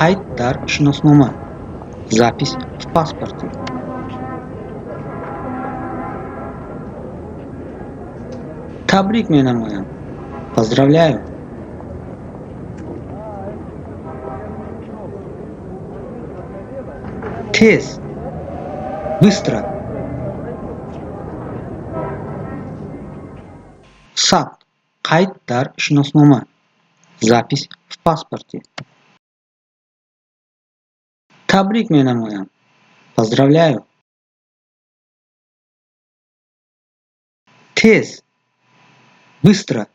Қайд дар шиноснома. Запись в паспорте. Табрик менамоям. Поздравляю. Тез. Быстро. Сабт. Қайд дар шиноснома. Запись в паспорте. Табрик менамоям. Поздравляю. Тез. Быстро.